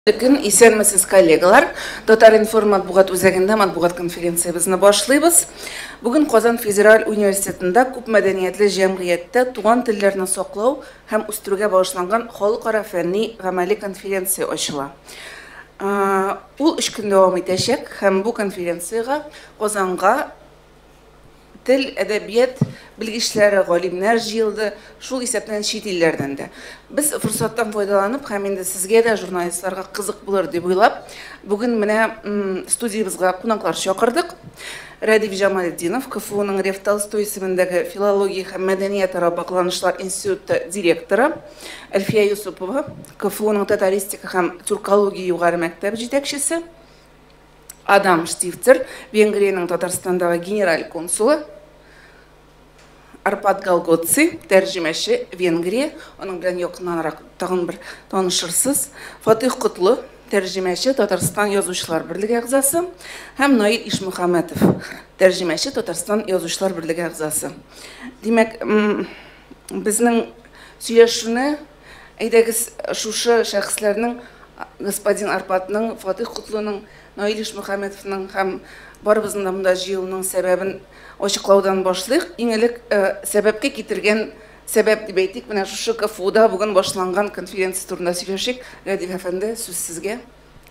Көн, исәнмесез, коллегалар. Татар-информ матбугат үзәгендә матбугат конференциябезне башлыйбыз. Бүген Казан федераль университетында күп мәдәниятле җәмгыятьтә туган телләрне саклау һәм үстерүгә багышланган халыкара фәнни гамәли конференция ачыла. Ул 3 көн дәвам итәчәк, һәм бу конференциягә Казанга тел, әдәбият белгечләре, галимнәр җыелды, шул исәптән чит илләрдән дә. Без форсаттан файдаланып һәм инде сезгә дә, журналистларга кызык булыр дип уйлап, бүген менә студиябезгә кунаклар чакырдык. Рәдиф Җамалетдинов, КФУның Лев Толстой исемендәге филология һәм мәдәниятара багланышлар институты директоры, Әлфия Юсупова, КФУның татаристика һәм тюркология югары мәктәбе җитәкчесе, Адам Штифтер, Венгриянең Татарстандагы генераль консулы, Арпад Галгоци, тәрҗемәче, Венгрия, аның белән якыннанрак тагын бер танышырсыз, Фатих Котлы, тәрҗемәче, Татарстан Язучылар берлеге әгъзасы, һәм Наил Ишмөхәммәтов, тәрҗемәче, Татарстан Язучылар берлеге әгъзасы. Димәк, безнең сөйләшүне әйдәгез шушы шәхесләрнең, господин Арпадның, Фатих Котлының, Наил Ишмөхәммәтовның һәм барыбызның да монда җыелуның сәбәбен ачыклаудан башлыйк. Иң элек сәбәпкә китергән сәбәп дип әйтик, менә шушы КФУда бүген башланган конференция турында сөйләшик. Рәдиф әфәнде, сүз сезгә.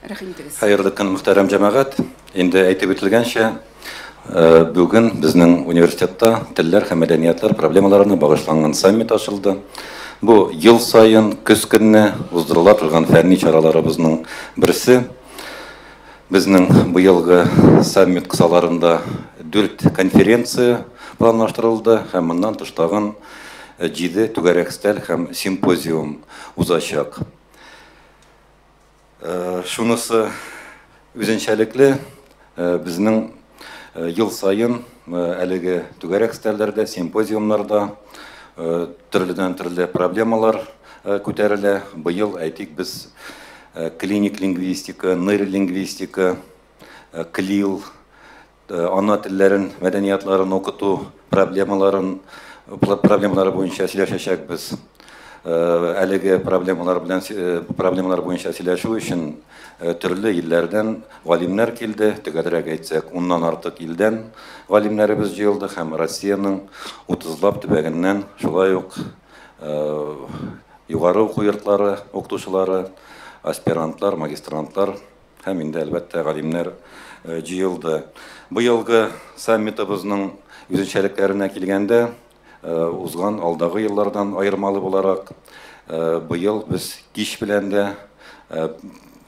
Рәхим итегез. Хәерле көн, мөхтәрәм җәмәгать. Инде әйтеп үтелгәнчә, бүген безнең университетта телләр һәм мәдәниятләр проблемаларына багышланган саммит ачылды. Бу ел саен көз көнне уздырыла торган фәнни чараларыбызның берсе. Безнең быелгы саммит кысаларында 4 конференция планлаштырылды һәм моннан тыш тагын 7 түгәрәк өстәл һәм симпозиум узачак. Шунысы үзенчәлекле, безнең ел саен әлеге түгәрәк өстәлләрдә, симпозиумнарда төрледән-төрле проблемалар күтәрелә. Быел, әйтик, без клиник лингвистика, нейролингвистика, КЛИЛ, ана телләрен, мәдәниятларын укыту проблемалары буенча сөйләшәчәкбез. Әлеге проблемалар белән проблемалар буенча сөйләшү өчен төрле илләрдән галимнәр килде, төгәлрәк әйтсәк, 10-нан артык илдән галимнәребез җыелды һәм Россиянең 30лап төбәгеннән шулай ук югары уку йортлары укытучылары, аспирантлар, магистрантлар һәм инде, әлбәттә, галимнәр җыелды. Быелгы саммитыбызның үзенчәлекләренә килгәндә, узган алдагы еллардан аермалы буларак, быел без кич белән дә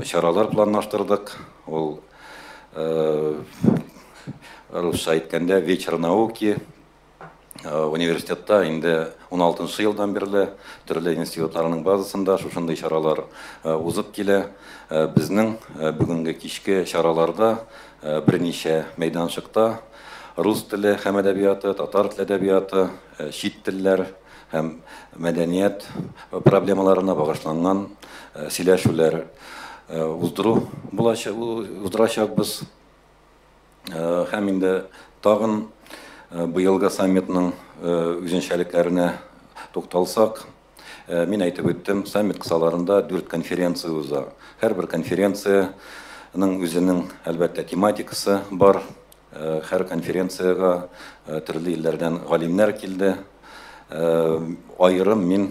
чаралар планлаштырдык. Ул русча әйткәндә вечер науки. Университетта инде 16 елдан бирле төрле институтларның базасында шушындый чаралар узып килә. Безнең бүгенге кичке чараларда берничә мәйданчыкта рус теле һәм әдәбияты, татар теле әдәбияты, чит телләр һәм мәдәният проблемаларына багышланган сөйләшүләр уздыру булачак, уздырачакбыз. Һәм инде тагын быелгы саммитның үзенчәлекләренә тукталсак, мин әйтеп үттем, саммит кысаларында 4 конференция уза. Һәрбер конференциянең үзенең, әлбәттә, тематикасы бар. Һәр конференциягә төрле илләрдән галимнәр килде. Аерым мин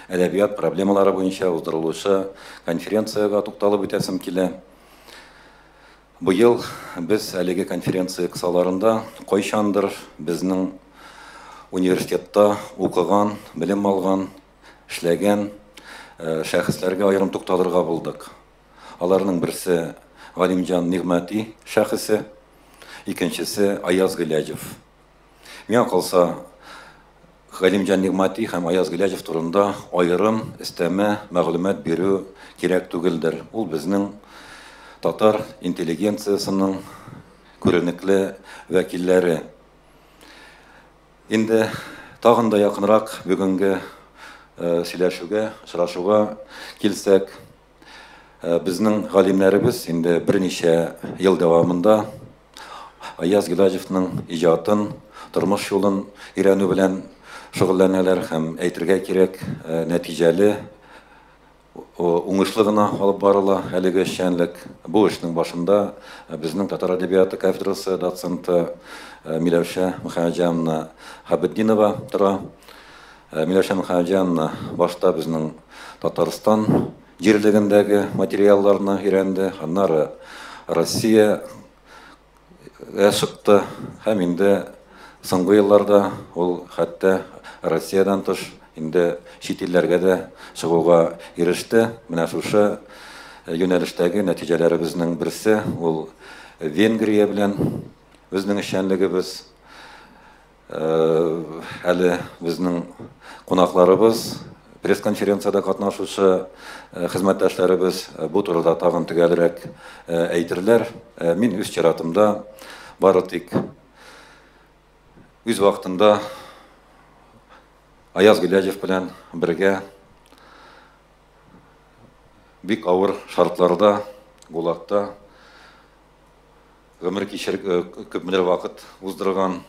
әдәбият проблемалары буенча уздырылучы конференциягә тукталып үтәсем килә. Быел без әлеге конференция кысаларында кайчандыр безнең университетта укыган, белем алган, эшләгән шәхесләргә аерым тукталырга булдык. Аларның берсе Галимҗан Нигъмәти шәхесе, икенчесе Аяз Гыйләҗев. Миңа калса, Галимҗан Нигъмәти һәм Аяз Гыйләҗев турында аерым өстәмә мәгълүмат бирү кирәк түгелдер. Ул безнең татар интеллигенциясенең күренекле вәкилләре. Инде тагын да якынрак бүгенге сөйләшүгә, очрашуга килсәк, безнең галимнәребез инде берничә ел дәвамында Аяз Гыйләҗевның иҗатын, тормыш юлын өйрәнү белән шөгыльләнәләр һәм, әйтергә кирәк, нәтиҗәле Уңышлы гына алып барыла әлеге эшчәнлек. Бу эшнең башында безнең татар әдәбияты кафедрасы доценты Миләүшә Мөхәммәтҗановна Хабетдинова тора. Миләүшә Мөхәммәтҗановна башта безнең Татарстан җирлегендәге материалларны өйрәнде, аннары Россия чыкты һәм инде соңгы елларда ул хәтта Россиядән тыш инде чит илләргә дә чыгуга иреште. Менә шушы юнәлештәге нәтиҗәләребезнең берсе ул Венгрия белән безнең эшчәнлегебез. Әле безнең кунакларыбыз, пресс-конференциядә катнашучы хезмәттәшләребез бу турыда тагын төгәлрәк әйтерләр. Мин үз чиратымда бары тик үз вакытында Аяз Гыйләҗев белән бергә бик авыр шартларда, ГУЛАГта гомер кичереп, күпмедер вакыт уздырган,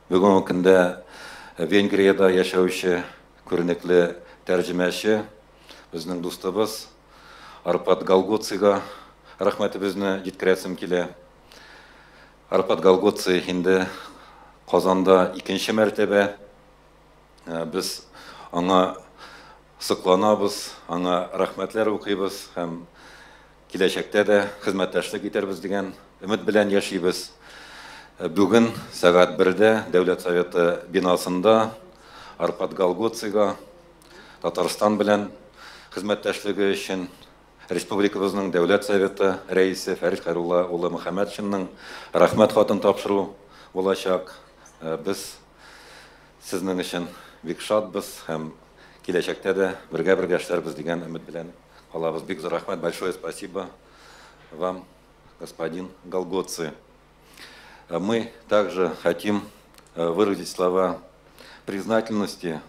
бүгенге көндә Венгриядә яшәүче күренекле тәрҗемәче, безнең дустыбыз Арпад Галгоцига рәхмәтебезне җиткерәсем килә. Арпад Галгоци инде Казанда икенче мәртәбә. Без аңа сокланабыз, аңа рәхмәтләр укыйбыз һәм киләчәктә дә хезмәттәшлек итәрбез дигән өмет белән яшибез. Бүген сәгать 1-дә Дәүләт Советы бинасында Арпад Галгоцига Татарстан белән хезмәттәшлеге өчен Республикабызның Дәүләт Советы рәисе Фәрит Хәйрулла улы Мөхәммәтшинның рәхмәт хатын тапшыру булачак. Без сезнең өчен бик шатбыз һәм киләчәктә дә бергә-бергә эшләрбез дигән өмет белән калабыз. Бик зур рәхмәт, большое спасибо вам, господин Галгоци. Мы также хотим выразить слова признательности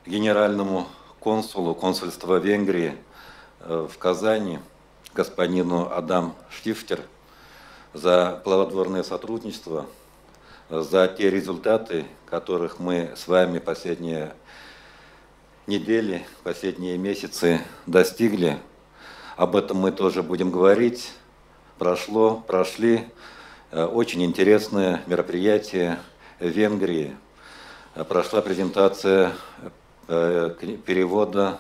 генеральному консулу консульства Венгрии в Казани, господину Адам Штифтер, за плодотворное сотрудничество, за те результаты, которых мы с вами последние недели, последние месяцы достигли. Об этом мы тоже будем говорить. Прошли очень интересное мероприятие в Венгрии. Прошла презентация перевода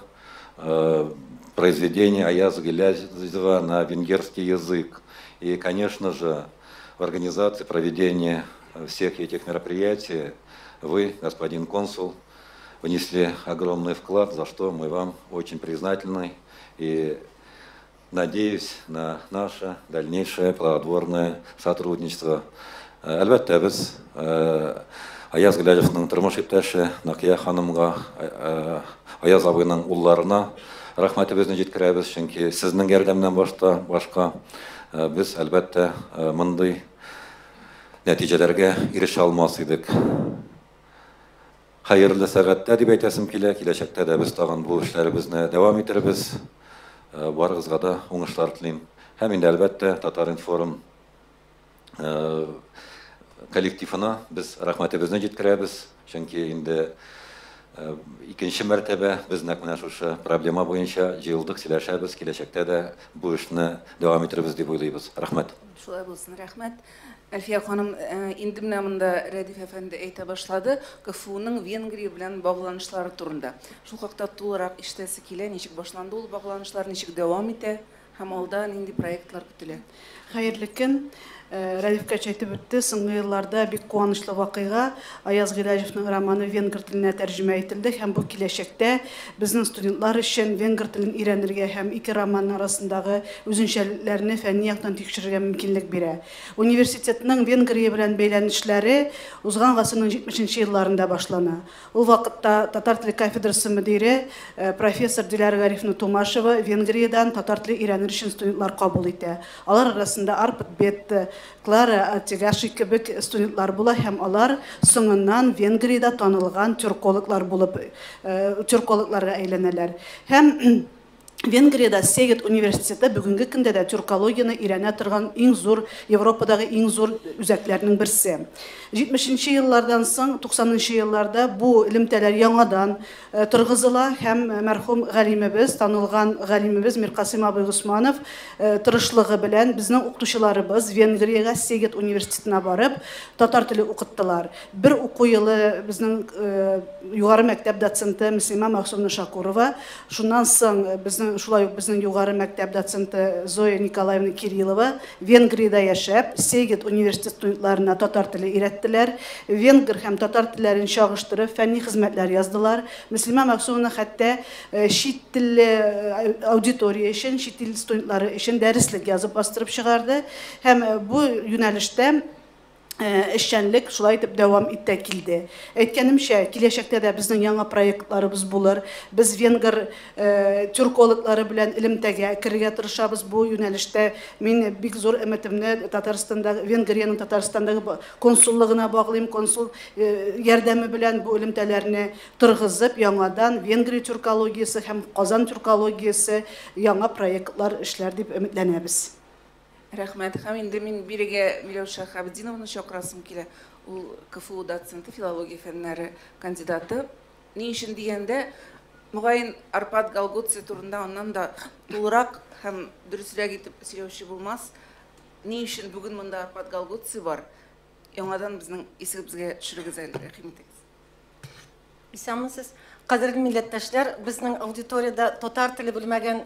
произведения Аяза Гилязова на венгерский язык. И, конечно же, в организации проведения всех этих мероприятий вы, господин консул, внесли огромный вклад, за что мы вам очень признательны и надеюсь на наше дальнейшее плодотворное сотрудничество. Әлбәттә, без Аяз Гыйләҗевның тормыш иптәше Накия ханымга, Аяз абыйның улларына рәхмәтебезне җиткерәбез, чөнки сезнең ярдәмнән башка без, әлбәттә, мондый нәтиҗәләргә ирешә алмас идек. Хәерле сәгатьтә дип әйтәсем килә, киләчәктә дә без тагын бу эшләребезне дәвам итербез. Барыгызга да уңышлар телим. Һәм инде, әлбәттә, Татар-информ коллективына без рәхмәтебезне җиткерәбез, чөнки инде икенче мәртәбә без нәкъ менә шушы проблема буенча җыелдык, сөйләшәбез, киләчәктә дә бу эшне дәвам итербез дип уйлыйбыз. Рәхмәт. Шулай булсын, рәхмәт. Әлфия ханым, инде менә монда Рәдиф әфәнде әйтә башлады, КФУның Венгрия белән багланышлары турында. Шул хакта тулырак ишетәсе килә, ничек башланды ул багланышлар, ничек дәвам итә һәм алда нинди проектлар көтелә? Хәерле көн. Рәдиф Кәч әйтеп үтте, соңгы елларда бик куанычлы вакыйга Аяз Гыйләҗевның романы венгр теленә тәрҗемә ителде һәм бу киләчәктә безнең студентлар өчен венгр телен өйрәнергә һәм ике роман арасындагы үзенчәлекләрне фәнни яктан тикшерергә мөмкинлек бирә. Университетның Венгрия белән бәйләнешләре узган гасырның 70 елларында башлана. Ул вакытта татар теле кафедрасы мөдире профессор Диляра Гарифовна Тумашева Венгриядән татар теле өйрәнер өчен студентлар кабул итә. Алар арасында Арпад Бетте, Клара Тегаши кебек студентлар була һәм алар соңыннан Венгриядә танылган тюркологлар булып, тюркологларга әйләнәләр. Һәм Венгриядә Сегед университеты бүгенге көндә дә тюркологияне өйрәнә торган иң зур, Европадагы иң зур үзәкләрнең берсе. 70 еллардан соң, 90 елларда бу элемтәләр яңадан торгызыла һәм мәрхүм галимебез, танылган галимебез Миркасыйм абый Госманов тырышлыгы белән безнең укытучыларыбыз Венгриягә Сегед университетына барып, татар теле укыттылар. Бер уку елы безнең югары мәктәп доценты Мөслимә Мәгъсумовна Шакурова, шуннан соң безнең шулай ук безнең югары мәктәп доценты Зоя Николаевна Кириллова Венгриядә яшәп, Сегед университет студентларына татар теле өйрәттеләр, венгр һәм татар телләрен чагыштырып фәнни хезмәтләр яздылар. Мөслимә Мәгъсумовна хәтта чит телле аудитория өчен, чит ил студентлары өчен дәреслек язып бастырып чыгарды һәм бу юнәлештә эшчәнлек шулай итеп дәвам итә килде. Әйткәнемчә, киләчәктә дә безнең яңа проектларыбыз булыр. Без венгр тюркологлары белән элемтәгә керергә тырышабыз. Бу юнәлештә мин бик зур өметемне Татарстанда, Венгриянең Татарстандагы консуллыгына баглыйм. Консул ярдәме белән бу элемтәләрне торгызып, яңадан Венгрия тюркологиясе һәм Казан тюркологиясе яңа проектлар эшләр дип өметләнәбез. Рәхмәт. Һәм инде мин бирегә Миләүшә Хабетдинованы чакырасым килә. Ул КФУ доценты, филология фәннәре кандидаты. Ни өчен дигәндә, мөгаен Арпад Галгоци турында аннан да тулырак һәм дөресрәк итеп сөйләүче булмас. Ни өчен бүген монда Арпад Галгоци бар? Яңадан безнең исегезгә төшерегез әле, рәхим итегез. Исәнмесез. Кадерле милләттәшләр, безнең аудиторияда татар теле белмәгән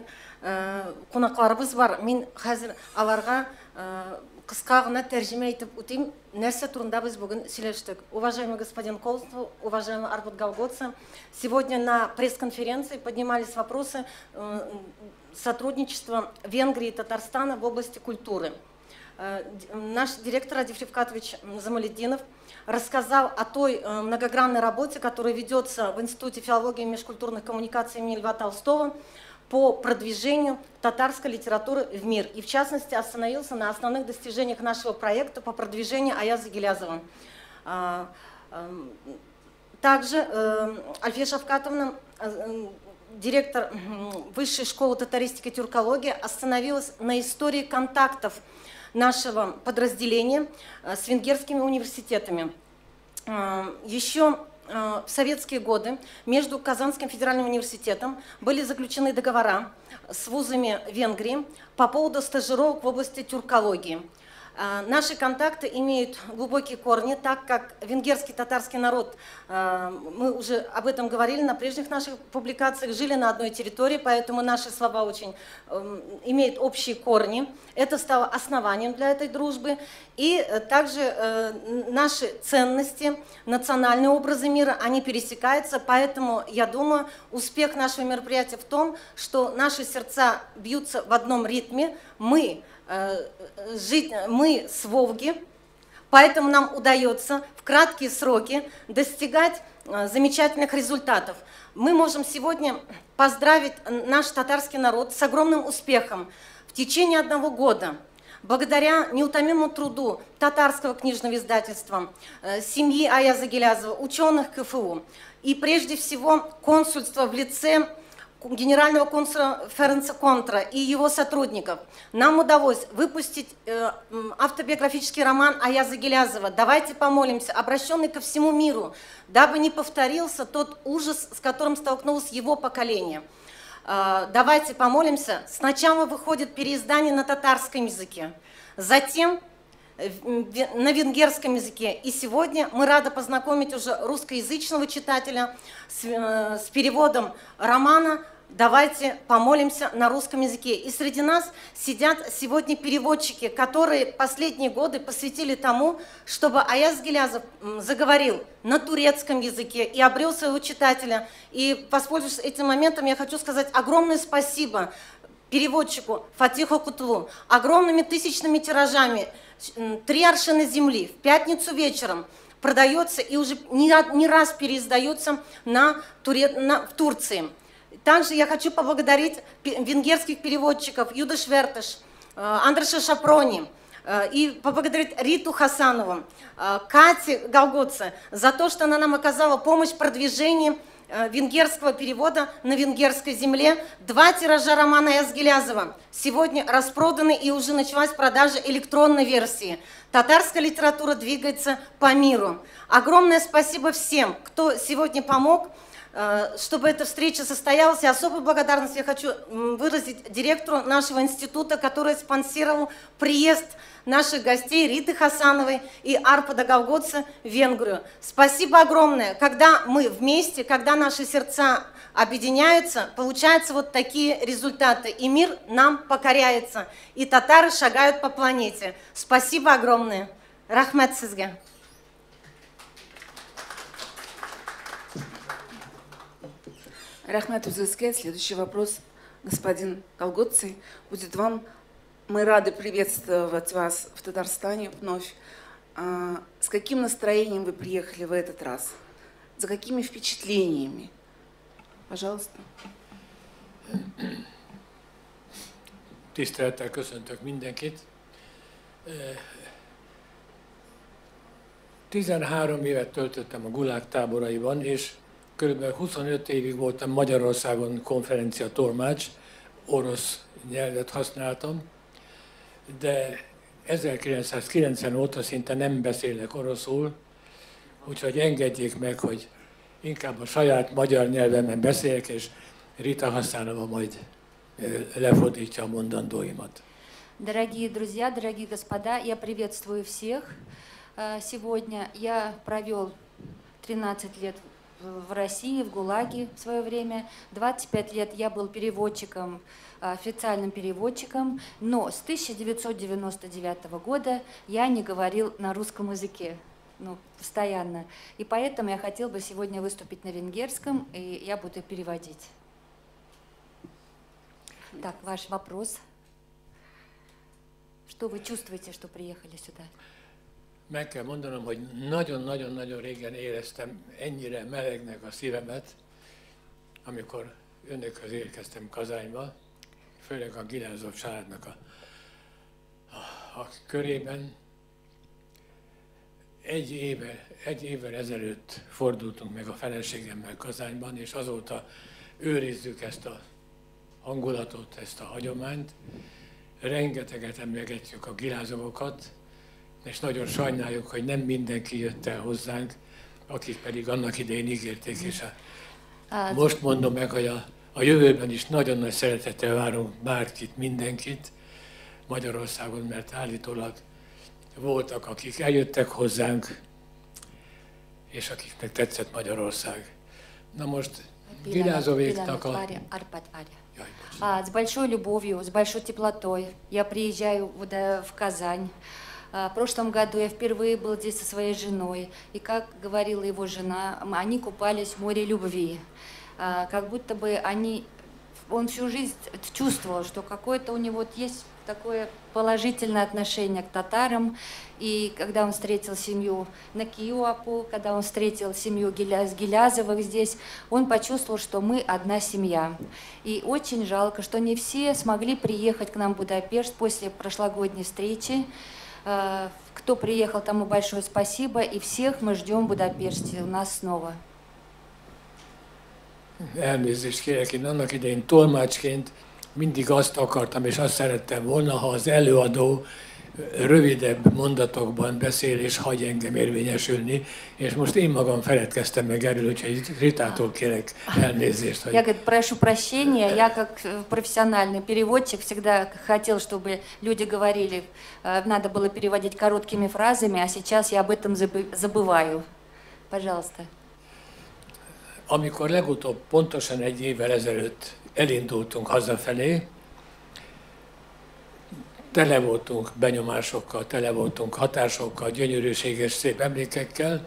кунакларыбыз бар. Мин хәзер аларга кыска гына тәрҗемә итеп үтим, нәрсә турында без бүген сөйләштек. Уважаемый господин консул, уважаемый Арпад Галгоци, сегодня на пресс-конференции поднимались вопросы сотрудничества Венгрии и Татарстана в области культуры. Наш директор Радиф Рифкатович Замалетдинов рассказал о той многогранной работе, которая ведется в Институте филологии и межкультурных коммуникаций имени Льва Толстого по продвижению татарской литературы в мир. И в частности остановился на основных достижениях нашего проекта по продвижению Аяза Гилязова. Также Альфия Шавкатовна, директор Высшей школы татаристики и тюркологии, остановилась на истории контактов нашего подразделения с венгерскими университетами. Еще в советские годы между Казанским федеральным университетом были заключены договора с вузами Венгрии по поводу стажировок в области тюркологии. Наши контакты имеют глубокие корни, так как венгерский татарский народ, мы уже об этом говорили на прежних наших публикациях, жили на одной территории, поэтому наши слова очень имеют общие корни. Это стало основанием для этой дружбы. И также наши ценности, национальные образы мира, они пересекаются, поэтому, я думаю, успех нашего мероприятия в том, что наши сердца бьются в одном ритме, мы с Волги, поэтому нам удается в краткие сроки достигать замечательных результатов. Мы можем сегодня поздравить наш татарский народ с огромным успехом. В течение одного года, благодаря неутомимому труду татарского книжного издательства, семьи Аяза Гилязова, ученых КФУ и прежде всего консульства в лице генерального консула Ференца Контра и его сотрудников, нам удалось выпустить автобиографический роман Аяза Гилязова «Давайте помолимся», обращенный ко всему миру, дабы не повторился тот ужас, с которым столкнулось его поколение. «Давайте помолимся» сначала выходит переиздание на татарском языке, затем на венгерском языке. И сегодня мы рады познакомить уже русскоязычного читателя с переводом романа «Давайте помолимся» на русском языке. И среди нас сидят сегодня переводчики, которые последние годы посвятили тому, чтобы Аяз Гилязов заговорил на турецком языке и обрел своего читателя. И, воспользовавшись этим моментом, я хочу сказать огромное спасибо переводчику Фатиху Кутлу. Огромными тысячными тиражами «Три аршина земли» в пятницу вечером продается и уже не раз переиздается в Турции. Также я хочу поблагодарить венгерских переводчиков Юда Швертеш, Андреша Шапрони и поблагодарить Риту Хасанову, Кате Галгоце за то, что она нам оказала помощь в продвижении венгерского перевода на венгерской земле. 2 тиража романа Аяза Гилязова сегодня распроданы, и уже началась продажа электронной версии. Татарская литература двигается по миру. Огромное спасибо всем, кто сегодня помог, чтобы эта встреча состоялась. И особую благодарность я хочу выразить директору нашего института, который спонсировал приезд наших гостей Риты Хасановой и Арпада Галгоци в Венгрию. Спасибо огромное. Когда мы вместе, когда наши сердца объединяются, получаются вот такие результаты. И мир нам покоряется, и татары шагают по планете. Спасибо огромное. Рахмет sizge. Рахмет үзегезгә. Следующий вопрос, господин Галгоци, будет вам. Мы рады приветствовать вас в Татарстане вновь. С каким настроением вы приехали в этот раз? За какими впечатлениями? Пожалуйста. Tisztelettel köszöntök mindenkit. 13 évet töltöttem a Gulág táboraiban, és körülbelül 25 évig voltam Magyarországon konferencia tolmács, orosz nyelvet használtam, de 1990 óta szinte nem beszélek oroszul, úgyhogy engedjék meg, hogy inkább a saját magyar nyelvemen beszéljek, és Rita Hassanova majd lefordítja a mondandóimat. Дорогие друзья, дорогие господа, я приветствую всех. Сегодня я провел 13 лет в России, в ГУЛАГе в свое время. 25 лет я был переводчиком, официальным переводчиком, но с 1999 года я не говорил на русском языке, ну, постоянно. И поэтому я хотел бы сегодня выступить на венгерском, и я буду переводить. Так, ваш вопрос. Что вы чувствуете, что приехали сюда? Meg kell mondanom, hogy nagyon-nagyon-nagyon régen éreztem ennyire melegnek a szívemet, amikor önökhöz érkeztem Kazányba, főleg a Gilázov családnak a körében. Egy évvel ezelőtt fordultunk meg a feleségemmel Kazányban, és azóta őrizzük ezt a hangulatot, ezt a hagyományt. Rengeteget emlegetjük a Gilázovokat, és nagyon sajnáljuk, hogy nem mindenki jött el hozzánk, akik pedig annak idején ígérték, és most mondom meg, hogy a jövőben is nagyon nagy szeretettel várunk bárkit, mindenkit Magyarországon, mert állítólag voltak, akik eljöttek hozzánk, és akiknek tetszett Magyarország. Na most Gilázovéknak a... С большой любовью, с большой теплотой я приезжаю в Казань. В прошлом году я впервые был здесь со своей женой, и, как говорила его жена, они купались в море любви. Как будто бы он всю жизнь чувствовал, что какое-то у него есть такое положительное отношение к татарам. И когда он встретил семью Накиюапу, когда он встретил семью Гилязовых здесь, он почувствовал, что мы одна семья. И очень жалко, что не все смогли приехать к нам в Будапешт после прошлогодней встречи. Кто приехал, тому большое спасибо. И всех мы ждем в Будапеште у нас снова. Elnézést kérek, én annak idején tolmácsként mindig azt akartam és azt szerettem volna, ha az előadó rövidebb mondatokban beszél és hagy engem érvényesülni, és most én magam feledkeztem meg erről, úgyhogy Ritától kérek elnézést. Hogy... Я, говорит, прошу прощения, я как профессиональный переводчик всегда хотел, чтобы люди говорили, надо было переводить короткими фразами, а сейчас я об этом забываю. Пожалуйста. Amikor legutóbb, pontosan egy évvel ezelőtt elindultunk hazafelé, tele voltunk benyomásokkal, tele voltunk hatásokkal, gyönyörűséges szép emlékekkel,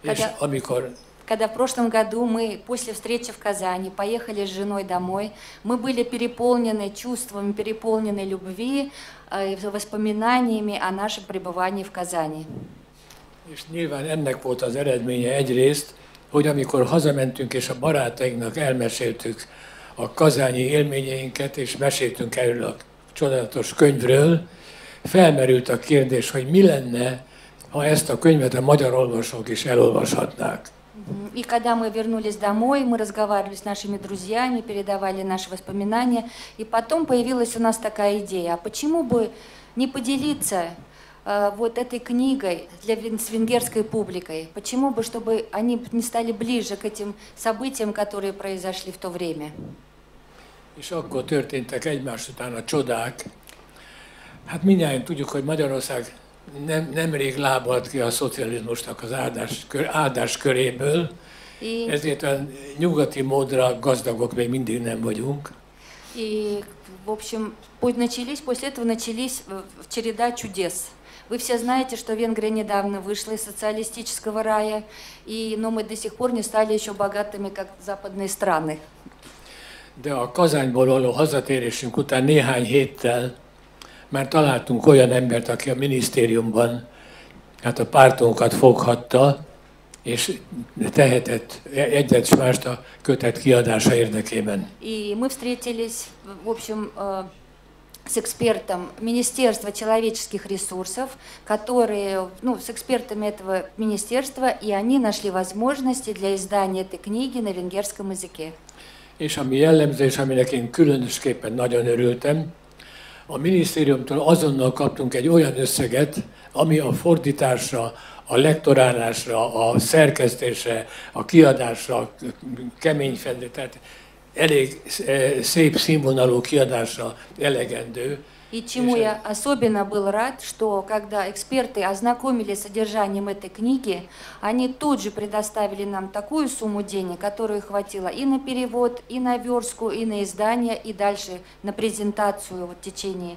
és amikor... Когда в прошлом году мы после встречи в Казани поехали с женой домой, мы были переполнены чувствами, переполнены любви, воспоминаниями о нашем пребывании в Казани. És nyilván ennek volt az eredménye egyrészt, hogy amikor hazamentünk és a barátainknak elmeséltük a kazányi élményeinket, és meséltünk erről a csodálatos könyvről, felmerült a kérdés, hogy mi lenne, ha ezt a könyvet a magyar olvasók is elolvashatnák. И когда мы вернулись домой, мы разговаривали с нашими друзьями, передавали наши воспоминания. И потом появилась у нас такая идея, а почему бы не поделиться вот этой книгой с венгерской публикой? Почему бы, чтобы они не стали ближе к этим событиям, которые произошли в то время? És akkor történtek egymás után a csodák. Hát mindnyájan tudjuk, hogy Magyarország nemrég lábalt ki a szocializmusnak az áldás köréből, ezért a nyugati módra gazdagok még mindig nem vagyunk. И, в общем, после этого начались череда чудес. Вы все знаете, что Венгрия недавно вышла из социалистического рая, но мы до сих пор не стали еще богатыми, как западные страны. De a Kazányból való hazatérésünk után néhány héttel már találtunk olyan embert, aki a minisztériumban hát a pártunkat foghatta, és tehetett egyet s mást a kötet kiadása érdekében. И мы встретились, в общем, с экспертом Министерства человеческих ресурсов, которые, ну, с экспертами этого министерства, и они нашли возможности для издания этой книги на венгерском языке. És ami jellemző, és aminek én különösképpen nagyon örültem, a minisztériumtól azonnal kaptunk egy olyan összeget, ami a fordításra, a lektorálásra, a szerkesztésre, a kiadásra, kemény fedő, tehát elég szép színvonalú kiadásra elegendő. И чему я особенно был рад, что когда эксперты ознакомились с содержанием этой книги, они тут же предоставили нам такую сумму денег, которую хватило и на перевод, и на верстку, и на издание, и дальше на презентацию в течение,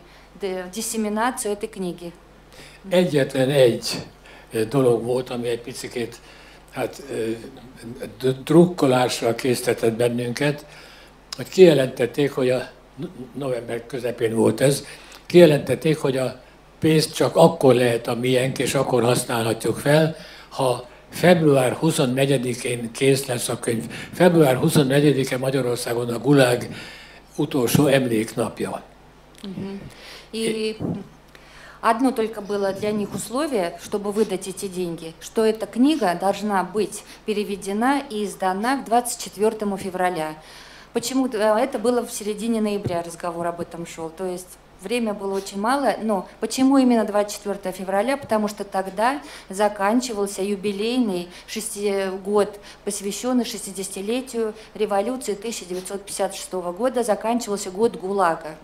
диссеминацию этой книги. Egyetlen egy dolog volt, ami egy picikét hát, drukkolásra késztetett bennünket, hogy kijelentették, hogy a november közepén volt ez, kijelentették, hogy a pénzt csak akkor lehet a miénk, és akkor használhatjuk fel, ha február 24-én kész lesz a könyv. Február 24-e Magyarországon a Gulag utolsó emléknapja. И одно только было для них условие, чтобы выдать эти деньги, что эта книга должна быть переведена и издана к 24 февраля. Почему это было в середине ноября, разговор об этом шел, то есть время было очень мало, но почему именно 24 февраля? Потому что тогда заканчивался юбилейный год, посвященный 60-летию революции 1956 года, заканчивался год ГУЛАГа.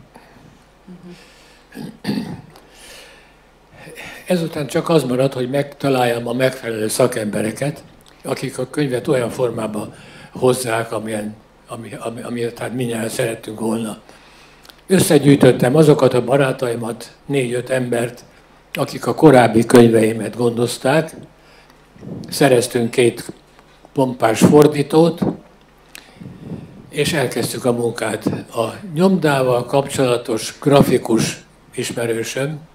Ezután csak az maradt, hogy megtaláljam a megfelelő szakembereket, akik a könyvet olyan formába hozzák, amilyet hát mindnyájan szerettünk volna. Összegyűjtöttem azokat a barátaimat, 4-5 embert, akik a korábbi könyveimet gondozták. Szereztünk 2 pompás fordítót, és elkezdtük a munkát. A nyomdával kapcsolatos grafikus ismerősöm.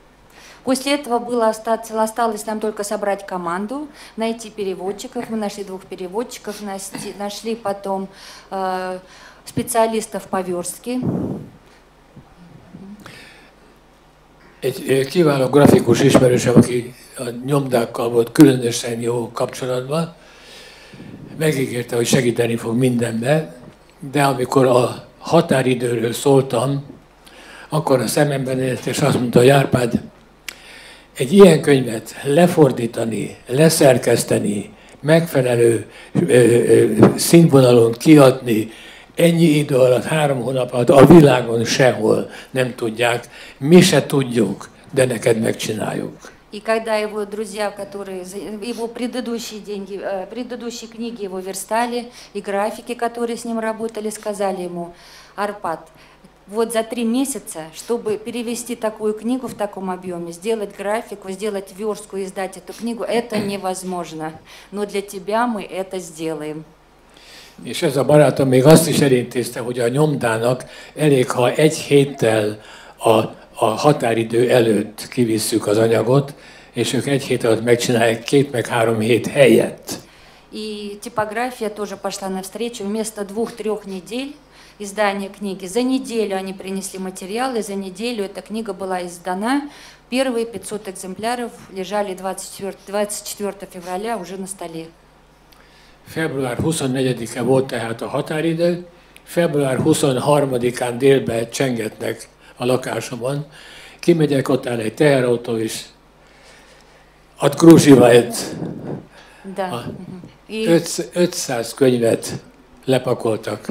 После этого было осталось нам только собрать команду, найти переводчиков. Мы нашли 2 переводчиков, нашли потом специалистов по верстке. Egy kiváló grafikus ismerősöm, aki a nyomdákkal volt különösen jó kapcsolatban, megígérte, hogy segíteni fog mindenben, de amikor a határidőről szóltam, akkor a szememben nézett, és azt mondta, hogy Árpád, egy ilyen könyvet lefordítani, leszerkeszteni, megfelelő színvonalon kiadni, ennyi idő alatt, 3 hónap alatt a világon sehol nem tudják, mi se tudjuk, de neked megcsináljuk. И когда его друзья, которые его предыдущие деньги, предыдущие книги его верстали, и графики, которые с ним работали, сказали ему: Арпад, вот за 3 месяца, чтобы перевести такую книгу в таком объеме, сделать графику, сделать верстку, издать эту книгу, это невозможно. Но для тебя мы это сделаем. És ez a barátom még azt is elintézte, hogy a nyomdának elég, ha egy héttel a határidő előtt kivisszük az anyagot, és ők egy hét alatt megcsinálják 2 meg 3 hét helyett. И типография тоже пошла навстречу. Вместо 2-3 недель издания книги, за неделю они принесли материалы, за неделю эта книга была издана. Первые 500 экземпляров лежали 24 февраля уже на столе. Február 24-e volt tehát a határidő, február 23-án délben csengetnek a lakásomon. Kimegyek, ott áll egy teherautó is, Отгруживает. Да. 500 könyvet lepakoltak.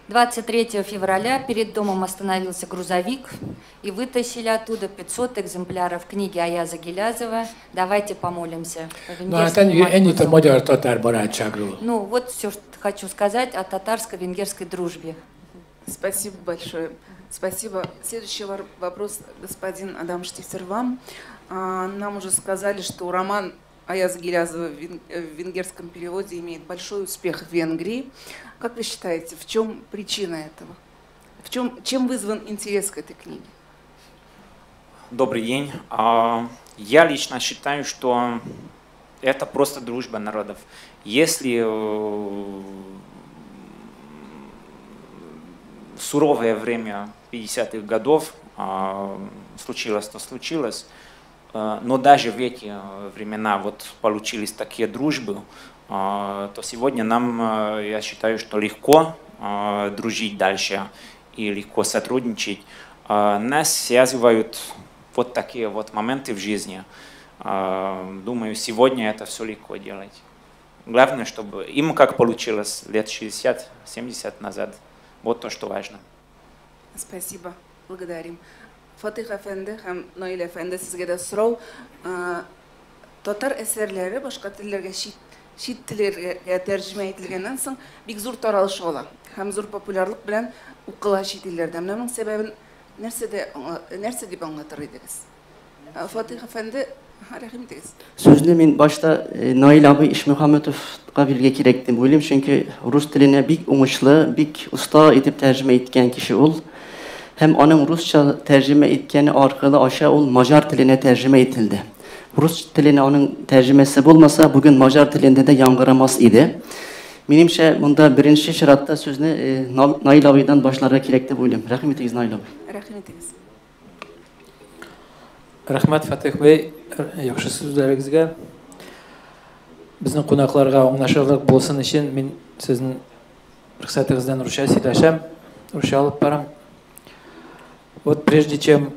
23 февраля перед домом остановился грузовик и вытащили оттуда 500 экземпляров книги Аяза Гилязова «Давайте помолимся». Na hát ennyit a magyar-tatár barátságról. Ну вот все, что хочу сказать о татарско-венгерской дружбе. Спасибо большое. Спасибо. Следующий вопрос, господин Адам Штифтер, вам. Нам уже сказали, что роман Аяза Гилязова в венгерском переводе имеет большой успех в Венгрии. Как вы считаете, в чем причина этого? Чем вызван интерес к этой книге? Добрый день. Я лично считаю, что это просто дружба народов. Если суровое время 50-х годов случилось, то случилось. Но даже в эти времена вот получились такие дружбы, то сегодня нам, я считаю, что легко дружить дальше и легко сотрудничать. Нас связывают вот такие вот моменты в жизни. Думаю, сегодня это все легко делать. Главное, чтобы им как получилось лет 60-70 назад. Вот то, что важно. Спасибо. Благодарим. Фатих әфәнде һәм Наил әфәнде, сезгә дә сорау. Татар әсәрләре башка телләргә, чит телләргә тәрҗемә ителгәннән соң бик зур таралыш ала һәм зур популярлык белән укыла чит илләрдә. Менә моның сәбәбен нәрсә дип аңлатыр идегез? Фатих әфәнде, рәхим итегез. Сүзне мин башта Наил абый Ишмөхәммәтовка бирергә кирәк дип уйлыйм, чөнки рус теленә бик уңышлы, бик оста итеп тәрҗемә иткән кеше ул. Һәм аның русча тәрҗемә иткәне аркылы аша ул маҗар теленә тәрҗемә ителде. Рус теленә аның тәрҗемәсе булмаса, бүген маҗар телендә дә яңгырамас иде. Минемчә, монда беренче чиратта сүзне Наил абыйдан башларга кирәк дип уйлыйм. Рәхим итегез, Наил абый. Рәхим итегез. Рәхмәт, Фатих бей, яхшы сүзләрегезгә. Безнең кунакларга аңлашырлык булсын өчен мин сезнең рөхсәтегездән русча сөйләшәм, русча алып барам. Вот прежде чем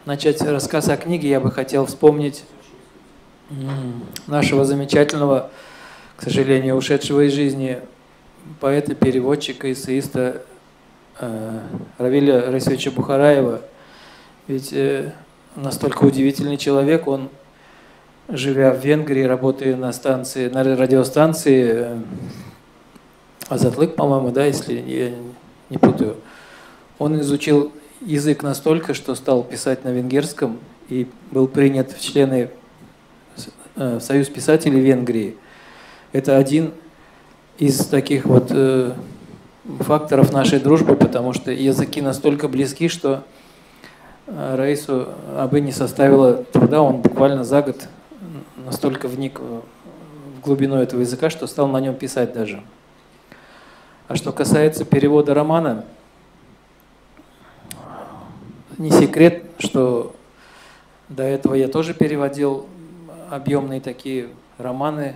начать рассказ о книге, я бы хотел вспомнить нашего замечательного, к сожалению, ушедшего из жизни поэта, переводчика, эссеиста Равиля Раисовича Бухараева. Ведь настолько удивительный человек, он, живя в Венгрии, работая на станции, на радиостанции Азатлык, по-моему, да, если я не путаю, он изучил язык настолько, что стал писать на венгерском и был принят в члены в Союз писателей Венгрии. Это один из таких вот факторов нашей дружбы, потому что языки настолько близки, что Раису абы не составило труда, он буквально за год настолько вник в глубину этого языка, что стал на нем писать даже. А что касается перевода романа, не секрет, что до этого я тоже переводил объемные такие романы,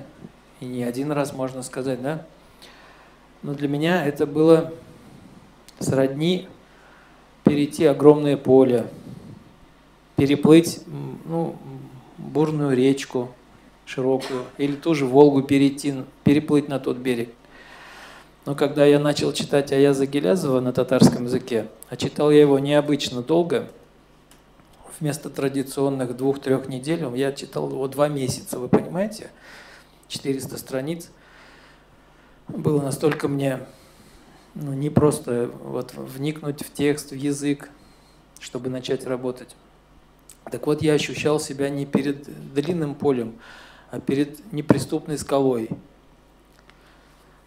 и не один раз, можно сказать, да? Но для меня это было сродни перейти огромное поле, переплыть, ну, бурную речку широкую, или ту же Волгу перейти, переплыть на тот берег. Но когда я начал читать Аяза Гилязова на татарском языке, а читал я его необычно долго, вместо традиционных 2-3 недель я читал его 2 месяца, вы понимаете? 400 страниц. Было настолько мне, ну, не просто вот вникнуть в текст, в язык, чтобы начать работать. Так вот, я ощущал себя не перед длинным полем, а перед неприступной скалой,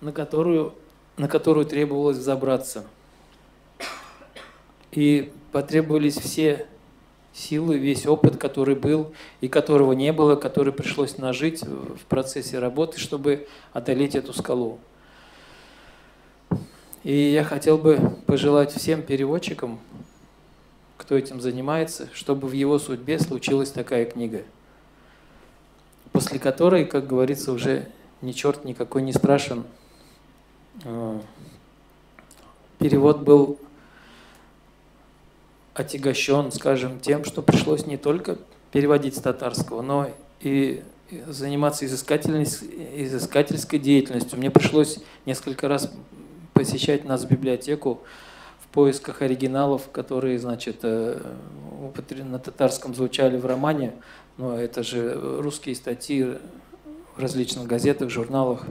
на которую требовалось взобраться. И потребовались все силы, весь опыт, который был и которого не было, который пришлось нажить в процессе работы, чтобы одолеть эту скалу. И я хотел бы пожелать всем переводчикам, кто этим занимается, чтобы в его судьбе случилась такая книга, после которой, как говорится, уже Ни черт никакой не страшен. Перевод был отягощен, скажем, тем, что пришлось не только переводить с татарского, но и заниматься изыскательской деятельностью. Мне пришлось несколько раз посещать нас в библиотеку в поисках оригиналов, которые, значит, на татарском звучали в романе, но это же русские статьи в различных газетах, журналах.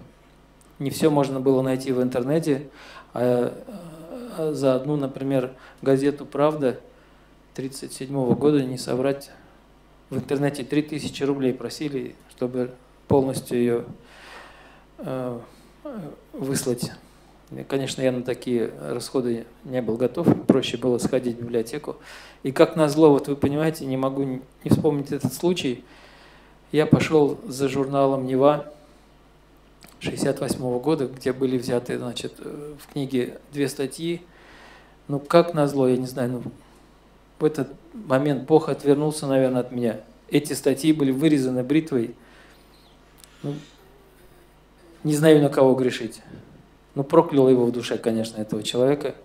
Не все можно было найти в интернете, а за одну, например, газету «Правда» 1937 года не соврать, в интернете 3000 рублей просили, чтобы полностью ее выслать. Конечно, я на такие расходы не был готов, проще было сходить в библиотеку. И как назло, вот вы понимаете, не могу не вспомнить этот случай. Я пошел за журналом «Нева» 1968 года, где были взяты, значит, в книге 2 статьи. Ну, как назло, я не знаю, ну, в этот момент Бог отвернулся, наверное, от меня. Эти статьи были вырезаны бритвой. Ну, не знаю, на кого грешить. Но проклял его в душе, конечно, этого человека.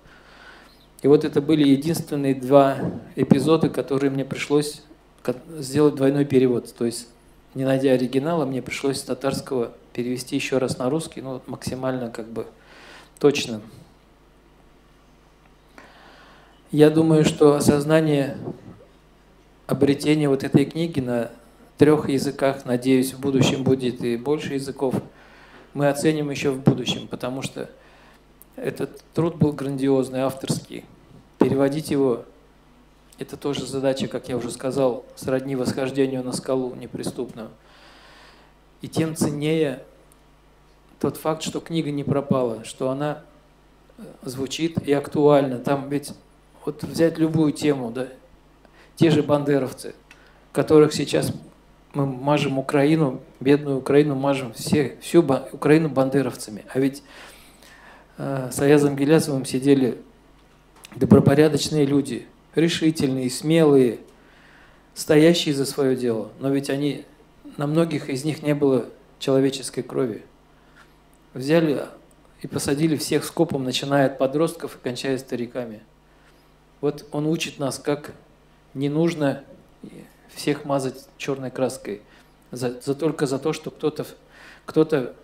И вот это были единственные 2 эпизода, которые мне пришлось сделать двойной перевод. То есть, не найдя оригинала, мне пришлось с татарского перевести еще раз на русский, ну, максимально как бы точно. Я думаю, что осознание обретения вот этой книги на 3 языках, надеюсь, в будущем будет и больше языков, мы оценим еще в будущем, потому что этот труд был грандиозный, авторский. Переводить его – это тоже задача, как я уже сказал, сродни восхождению на скалу неприступную. И тем ценнее тот факт, что книга не пропала, что она звучит и актуальна. Там ведь вот взять любую тему, да, те же бандеровцы, которых сейчас мы мажем Украину, бедную Украину мажем всю Украину бандеровцами. А ведь с Аязом Гилязовым сидели добропорядочные люди, решительные, смелые, стоящие за свое дело. Но ведь они, на многих из них не было человеческой крови. Взяли и посадили всех скопом, начиная от подростков и кончая стариками. Вот он учит нас, как не нужно всех мазать черной краской, только за то, что кто-то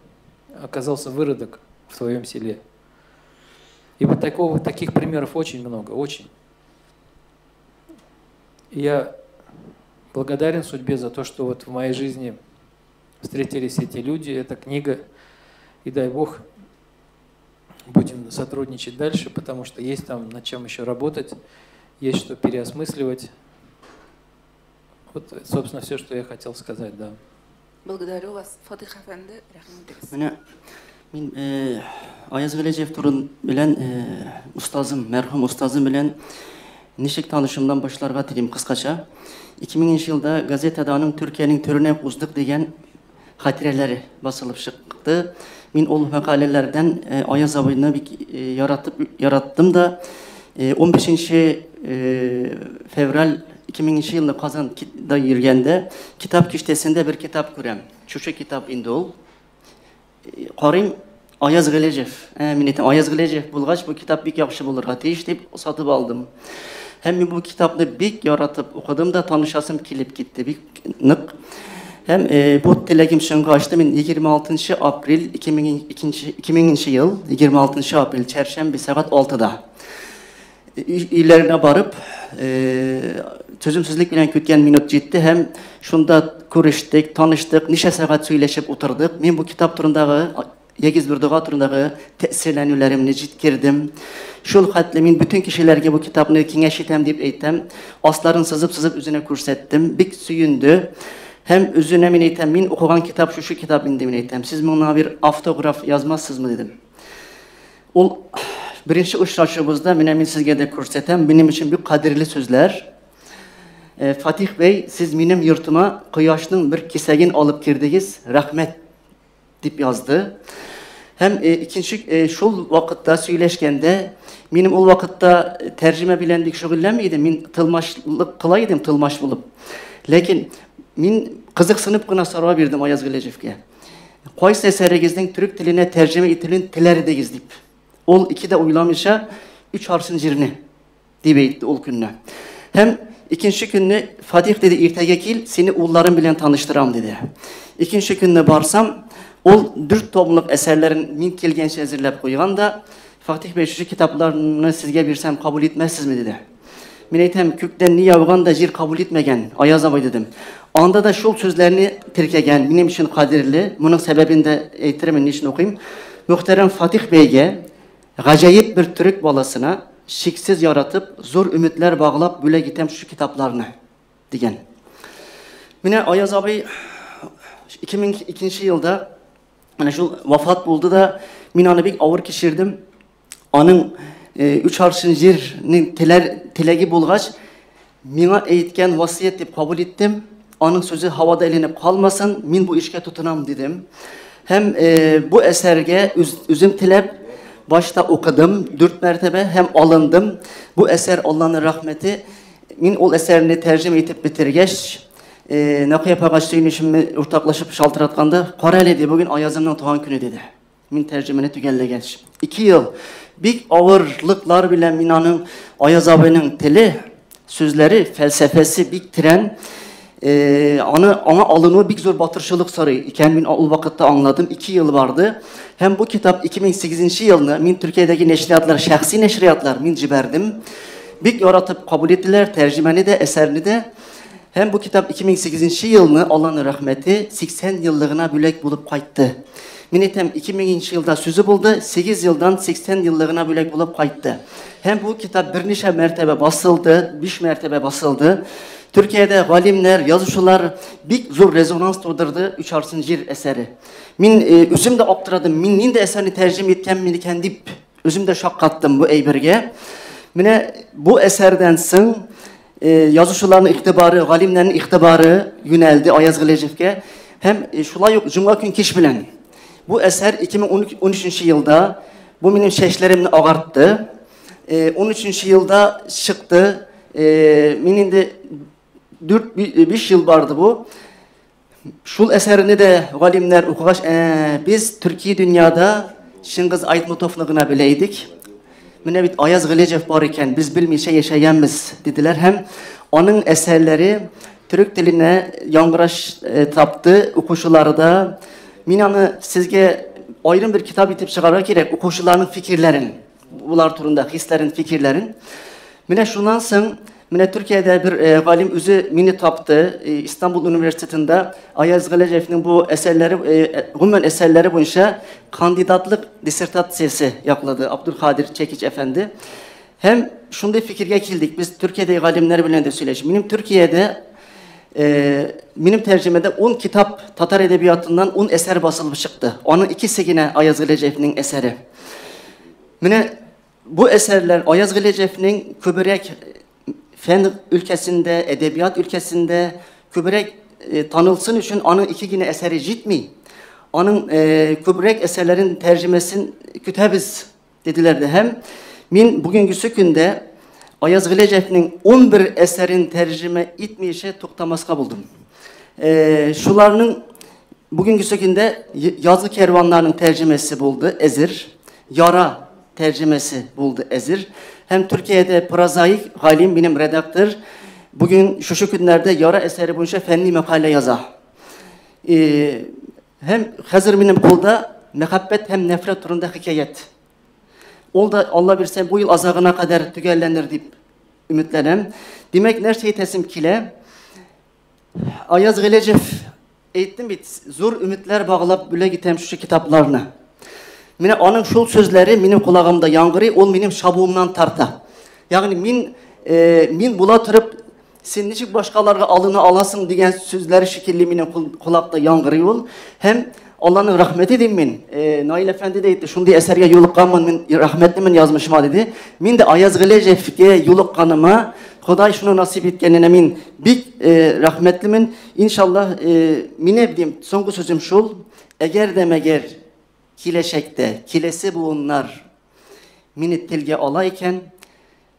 оказался выродок в твоем селе. И вот таких примеров очень много, очень. И я благодарен судьбе за то, что вот в моей жизни встретились эти люди, эта книга. И дай Бог, будем сотрудничать дальше, потому что есть там над чем еще работать, есть что переосмысливать. Вот, собственно, все, что я хотел сказать, да. Благодарю вас, Фатих әфәнде, рәхмәт. Менә мин Аяз Гыйләҗев турын белән устазым, мәрхүм устазым белән ничек танышымдан башларга телим кыскача. 2000 елда газетада аның Төркиянең төренә уздык дигән хатирәләре басылып чыкты. Мин ул мәкаләләрдән Аяз абыйны бик яраттым да 15 февраль 2000 елны Казанда йөргәндә китап киштәсендә бер китап күрәм. Шушы китап инде ул. Карыйм, Аяз Гыйләҗев. Мин әйтәм, Аяз Гыйләҗев булгач, бу китап бик яхшы булырга тиеш дип сатып алдым. Һәм мин бу китапны бик яратып укыдым да, танышасым килеп китте, бик нык. Һәм бу теләгем чынга ашты. Мин 26 апрель 2002 ел, 26 апрель чәршәмбе сәгать 6-да өйләренә барып, түземсезлек белән көткән минут җитте һәм шунда күрештек, таныштык, ничә сәгать сөйләшеп утырдык. Мин бу китап турындагы, Ягез бер дога турындагы тәэсирләнүләремне җиткердем. Шул хәтле мин бөтен кешеләргә бу китапны киңәш итәм дип әйтәм. Асларын сызып-сызып үзенә күрсәттем. Бик сөенде. Һәм үзенә мин әйтәм, мин укыган китап шушы китап инде мин әйтәм. Сез моңа бер автограф язмассызмы дидем. Ул беренче очрашуыбызда менә мин сезгә дә күрсәтәм. Минем өчен бик кадерле сүзләр. Фатих бей, сез минем йортыма кояшның бер кисәген алып кирдегез, рәхмәт дип язды. Һәм икенче шул вакытта сөйләшкәндә, минем ул вакытта тәрҗемә белән бик шөгыльләнми идем, мин тылмашлык кыла идем, тылмаш булып. Ләкин мин кызыксынып кына сорау бирдем Аяз Гыйләҗевкә. Кайсы әсәрегезнең төрек теленә тәрҗемә ителүен теләр идегез дип. Ул ике дә уйламыйча, Өч аршын җирне, дип әйтте ул көнне. Һәм икенче көнне Фатих диде, иртәгә кил, сине улларым белән таныштырам, диде. Икенче көнне барсам, ул дүрт томлык әсәрләрен мин килгәнче әзерләп куйган да, Фатих бәй, шушы китапларны сезгә бирсәм, кабул итмәссезме, диде. Мин әйтәм, күктән ни яуган да җир кабул итмәгән, Аяз абый, дидем. Анда да шул сүзләрне теркәгән, минем өчен кадерле, моның сәбәбен дә әйтермен, ни өчен укыйм. Мөхтәрәм Фатих бәйгә, гаҗәеп бер төрек баласына, чиксез яратып, зур өметләр баглап бүләк итәм шушы китапларны, дигән. Менә Аяз абый 2002 елда менә шул вафат булды да, мин аны бик авыр кичердем. Аның өч аршын җирнең теләр, теләге булгач, миңа әйткән васыять дип кабул иттем. Аның сүзе һавада эленеп калмасын, мин бу эшкә тотынам дидем. Һәм бу әсәргә үзем теләп башта укыдым дүрт мәртәбә һәм алындым. Бу әсәр Алланың рәхмәте. Мин ул әсәрне тәрҗемә итеп бетергәч, Нәкыя апага сөенечемне уртаклашып шалтыратканда, кара әле, ди, бүген Аязымның туган көне, диде. Мин тәрҗемәне төгәлләгәч, 2 ел бик авырлыклар белән мин аның Аяз абыйның теле, сүзләре, фәлсәфәсе бик тирән. Аны аңа алынуы бик зур батырчылык сорый икән, мин ул вакытта аңладым. 2 ел барды. Һәм бу китап 2008 елны мин Төркиядәге нәшриятлар, шәхси нәшриятлар мин җибәрдем. Бик яратып кабул иттеләр тәрҗемәне дә, әсәрне дә. Һәм бу китап 2008 елны Алланың рәхмәте 80 еллыгына бүләк булып кайтты. Мин әйтәм, 2000 елда сүзе булды, 8 елдан 80 еллыгына бүләк булып кайтты. Һәм бу китап берничә мәртәбә басылды, 5 мәртәбә басылды. Төркиядә галимнәр, язучылар бик зур резонанс тудырды Өч аршын җир әсәре. Мин үзем дә аптырадым, мин нинди әсәрне тәрҗемә иткәнмен икән дип, үзем дә шаккаттым бу әйбергә. Менә бу әсәрдән соң язучыларның игътибары, галимнәрнең игътибары юнәлде Аяз Гыйләҗевкә. Һәм шулай ук җомга көн кич белән бу әсәр 2013 елда, бу минем чәчләремне агартты. 13 елда чыкты. Мин инде 4-5 ел барды бу. Шул әсәрне дә галимнәр укыгач, без төрки дөньяда Чыңгыз Айтматовны гына белә идек. Менә бит Аяз Гыйләҗев бар икән, без белмичә яшәгәнбез, диделәр һәм аның әсәрләре төрек теленә яңгыраш тапты укучыларда. Мин аны сезгә аерым бер китап итеп чыгарырга кирәк, укучыларның фикерләрен, булар турында хисләрен, фикерләрен. Менә шуннан соң, менә Төркиядә бер галим үзе мине тапты, Истанбул университетында Аяз Гыйләҗевнең бу әсәрләре, гомумән әсәрләре буенча кандидатлык диссертациясе яклады Абдулкадир Чекич әфәнде. Һәм шундый фикергә килдек, без Төркиядәге галимнәр белән дә сөйләшеп. Минем Төркиядә минем тәрҗемәдә 10 китап татар әдәбиятыннан 10 әсәр басылып чыкты. Аның икесе генә Аяз Гыйләҗевнең әсәре. Менә бу әсәрләр Аяз Гыйләҗевнең күбрәк фән өлкәсендә, әдәбият өлкәсендә күбрәк танылсын өчен аның ике генә әсәре җитми. Аның күбрәк әсәрләрен тәрҗемәсен көтәбез, диделәр дә. Һәм мин бүгенгесе көндә Аяз Гыйләҗевнең 11 әсәрен тәрҗемә итмичә туктамаска булдым. Шуларның бүгенгесе көндә Язгы кәрваннарның тәрҗемәсе булды, әзер. Яра тәрҗемәсе булды, әзер. Һәм Төркиядә прозаик галим, минем редактор, бүген шушы көннәрдә Яра әсәре буенча фәнни мәкалә яза. Һәм хәзер минем кулда Мәхәббәт һәм нәфрәт турында хикәят. Ул да, Алла бирсә, бу ел азагына кадәр төгәлләнер дип өметләнәм. Димәк, нәрсә әйтәсем килә? Аяз Гыйләҗев, әйттем бит, зур өметләр баглап бүләк итәм шушы китапларны. Менә аның шул сүзләре минем колагымда яңгырый, ул минем чабуымнан тарта. Ягъни мин була торып, син ничек башкаларга алына аласың дигән сүзләр шикелле минем колакта яңгырый ул. Һәм Алланың рәхмәте дим мин. Наил әфәнде дә әйтте, шундый әсәргә юлыкканмын, мин рәхмәтлемен язмышыма диде. Мин дә Аяз Гыйләҗевкә юлыкканыма, Ходай шуны насыйп иткәненә мин бик рәхмәтлемен. Иншаллаһ, мине дим, соңгы сүзем шул, әгәр дә мәгәр киләчәктә, киләсе буыннар мине телгә ала икән,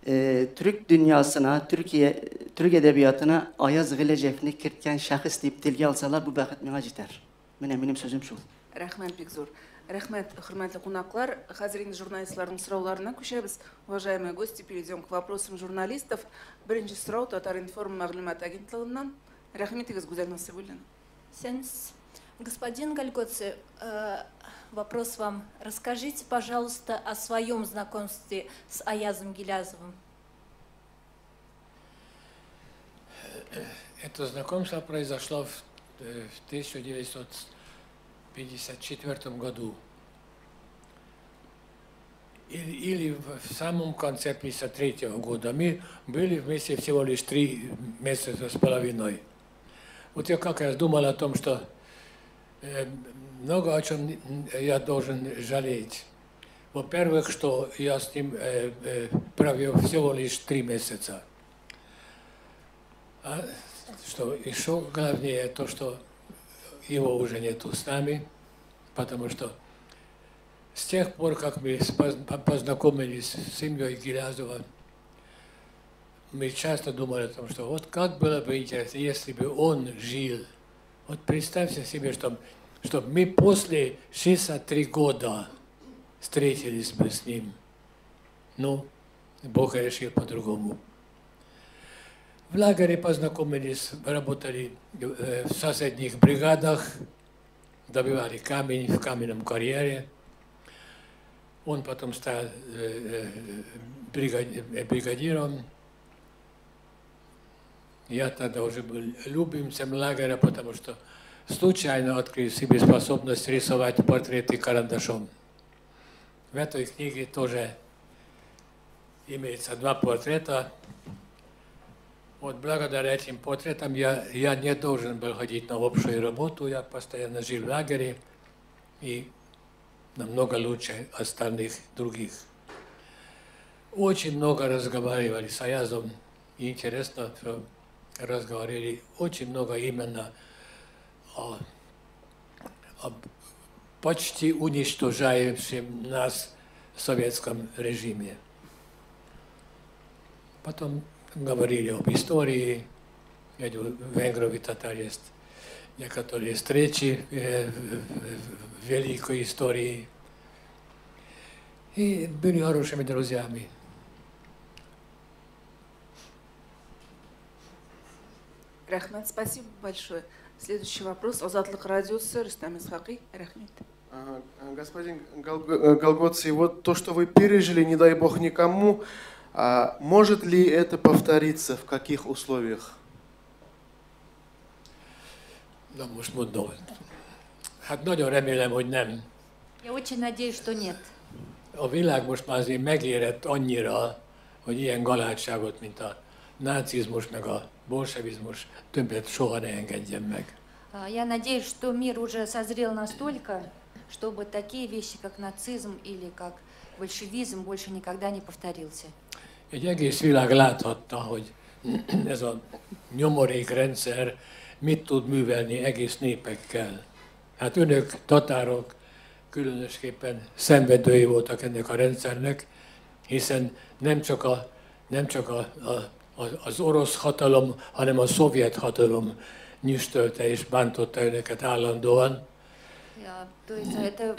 төрек дөньясына, Төркия, төрек әдәбиятына Аяз Гыйләҗевне керткән шәхес дип телгә алсалар, бу бәхет миңа җитәр. Менә минем сүзем шул. Рәхмәт бик зур. Рәхмәт, хөрмәтле кунаклар. Хәзер инде журналистларның сорауларына күчәбез. Уважаемые гости, перейдем к вопросам журналистов. Беренче сорау Татар-информ мәгълүмат агентлыгыннан. Рәхим итегез, Гүзәл Насыйбуллина. Сенс. Господин Галгоци, вопрос вам. Расскажите, пожалуйста, о своем знакомстве с Аязом Гилязовым. Это знакомство произошло в 1954 году. Или в самом конце 1953 года. Мы были вместе всего лишь 3 месяца с половиной. Вот я как раз думал о том, что много о чем я должен жалеть. Во-первых, что я с ним провел всего лишь 3 месяца. А что еще главнее, то, что его уже нету с нами, потому что с тех пор, как мы познакомились с семьей Гилязова, мы часто думали о том, что вот как было бы интересно, если бы он жил. Вот представьте себе, что мы после 63 года встретились бы с ним. Ну, Бог решил по-другому. В лагере познакомились, работали в соседних бригадах, добивали камень в каменном карьере. Он потом стал бригадиром. Я тогда уже был любимцем лагеря, потому что случайно открыл себе способность рисовать портреты карандашом. В этой книге тоже имеется 2 портрета. Вот благодаря этим портретам я не должен был ходить на общую работу, я постоянно жил в лагере и намного лучше остальных других. Очень много разговаривали с Аязом, и интересно, что разговаривали очень много именно о почти уничтожающем нас советском режиме. Потом говорили об истории, ведь у венгров и татар есть некоторые встречи в великой истории. И были хорошими друзьями. Рәхмәт, спасибо большое. Следующий вопрос. Азатлык радиосы, Рустам Исхакый. Рәхмәт. Господин Галгоци, вот то, что вы пережили, не дай бог никому, может ли это повториться, в каких условиях? Na most mondom. Hát nagyon remélem, hogy nem. Я очень надеюсь, что нет. A világ most már azért megérett annyira, hogy ilyen galátságot, mint a nácizmus meg a bolsevizmus többet soha ne engedjen meg. Я надеюсь, что мир уже созрел настолько, чтобы такие вещи, как нацизм или как большевизм, больше никогда не повторился. Egy egész világ láthatta, hogy ez a nyomorékrendszer mit tud művelni egész népekkel. Hát önök, tatárok, különösképpen szenvedői voltak ennek a rendszernek, hiszen nem csak az orosz hatalom, hanem a szovjet hatalom nyüstölte és bántotta önöket állandóan. То есть это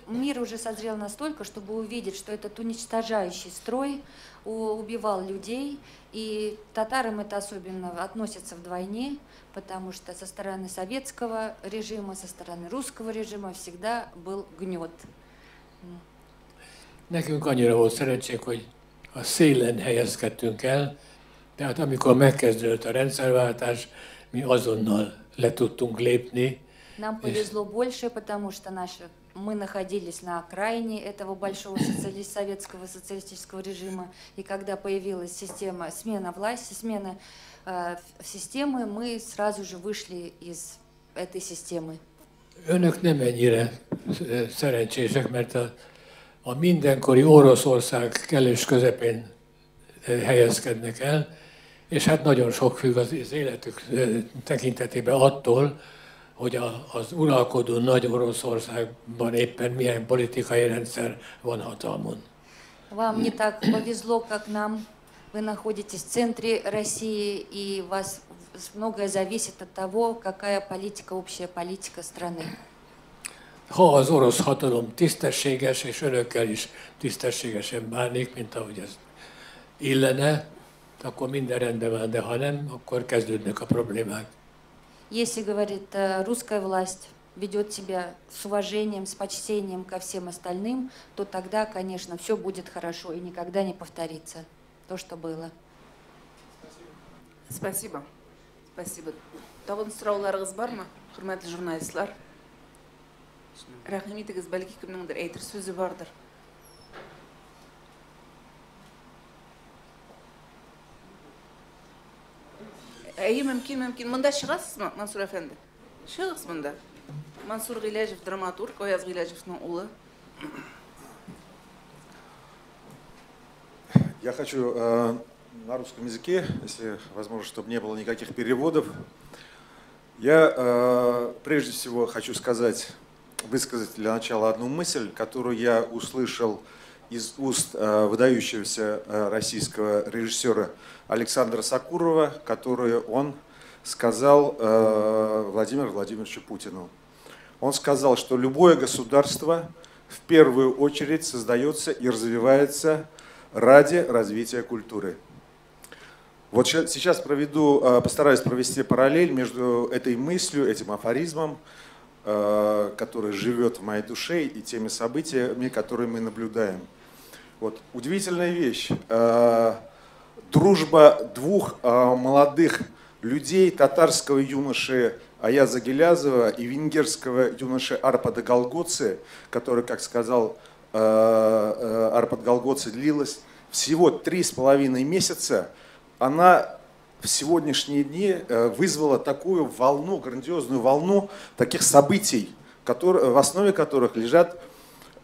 мир уже созрел настолько, чтобы увидеть, что этот уничтожающий строй убивал людей, и татарам это особенно относится вдвойне, потому что со стороны советского режима, со стороны русского режима всегда был гнет. Nekünk annyira volt szerencsénk, hogy a szélen helyezkedtünk el, tehát amikor megkezdődött a rendszerváltás, mi azonnal le tudtunk lépni. Нам повезло больше, потому что мы находились на окраине этого большого советского социалистического режима, и когда появилась система, смена власти, смена системы, мы сразу же вышли из этой системы. Önök nem ennyire szerencsések, mert a mindenkori Oroszország kellős közepén helyezkednek el, és hát nagyon sok függ az életük tekintetében attól, hogy az uralkodó nagy Oroszországban éppen milyen politikai rendszer van hatalmon. Вам не так повезло, как нам. Вы находитесь в центре России, и вас многое зависит от того, какая политика, общая политика страны. Ha az orosz hatalom tisztességes, és önökkel is tisztességesen bánik, mint ahogy ez illene, akkor minden rendben van, de ha nem, akkor kezdődnek a problémák. Если, говорит, русская власть ведет себя с уважением, с почтением ко всем остальным, то тогда, конечно, все будет хорошо и никогда не повторится то, что было. Спасибо. Спасибо. Тагын сорауларыгыз бармы, хөрмәтле журналистлар? Рәхим итегез, бәлки кемнеңдер әйтер сүзе бардыр. Әйе, мөмкин, мөмкин. Монда чыгасызмы, Мансур әфәнде? Чыгыгыз монда. Мансур Гыйләҗев драматург, Аяз Гыйләҗевның улы. Я хочу на русском языке, если возможно, чтобы не было никаких переводов. Я прежде всего хочу сказать, высказать для начала одну мысль, которую я услышал из уст выдающегося российского режиссера Александра Сокурова, которую он сказал Владимиру Владимировичу Путину. Он сказал, что любое государство в первую очередь создается и развивается ради развития культуры. Вот сейчас постараюсь провести параллель между этой мыслью, этим афоризмом, который живет в моей душе, и теми событиями, которые мы наблюдаем. Вот. Удивительная вещь. Дружба двух молодых людей, татарского юноши Аяза Гилязова и венгерского юноши Арпада Галгоци, который, как сказал Арпад Галгоци, длилась всего 3,5 месяца, она в сегодняшние дни вызвала такую волну, грандиозную волну таких событий, в основе которых лежат